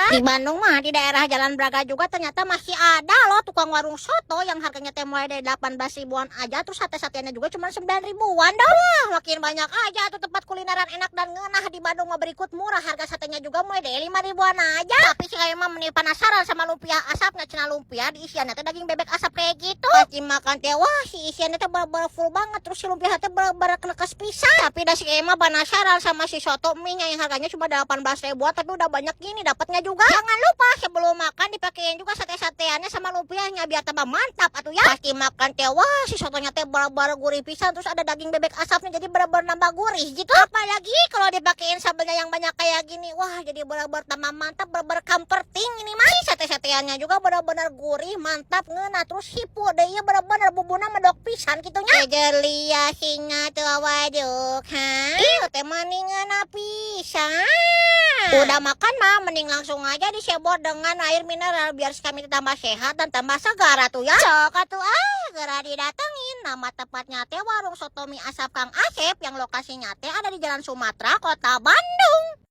Di Bandung mah, di daerah Jalan Braga juga ternyata masih ada loh tukang warung soto yang harganya teh mulai dari 18 ribuan aja, terus sate-sateannya juga cuma 9 ribuan dah. Wah, makin banyak aja tuh tempat kulineran enak dan ngeunah di Bandung mah. Berikut murah, harga satenya juga mulai dari 5 ribuan aja. Tapi si kayak mah meni penasaran sama lumpia asapnya cenah, lumpia di isiannya teh daging bebek asap kayak gitu. Pas dimakan teh, wah, si isiannya teh bener-bener full banget, terus si lumpia teh bener-bener nekes pisan. Tapi dah si emang penasaran sama si soto mie nya yang harganya cuma 18 ribuan, tapi udah banyak gini dapatnya juga. Jangan lupa sebelum makan dipakein juga sate-sateannya sama lumpianya biar tambah mantap atuh ya. Pas dimakan teh, wah, si sotonya teh bener-bener gurih pisan, terus ada daging bebek asapnya, jadi bener-bener nambah gurih gitu. Apalagi kalau dipakein sambelnya yang banyak kayak gini, wah, jadi bener-bener tambah mantap, bener-bener comforting ini mah. Sate-sateannya juga bener-bener gurih, mantap, ngeunah, terus hipu deh ya, bener-bener bumbuna medok pisan gitu nya. Jelia singa tuh, waduh, ha? Ieu teh mani ngeunah pisan. Udah makan mah mending langsung aja disebor dengan air mineral biar si kami tambah sehat dan tambah segar atuh ya. Sok atuh ah, segera didatengin. Nama tepatnya teh Warung Soto Mie Asap Kang Asep yang lokasinya teh ada di Jalan Sumatera, Kota Bandung.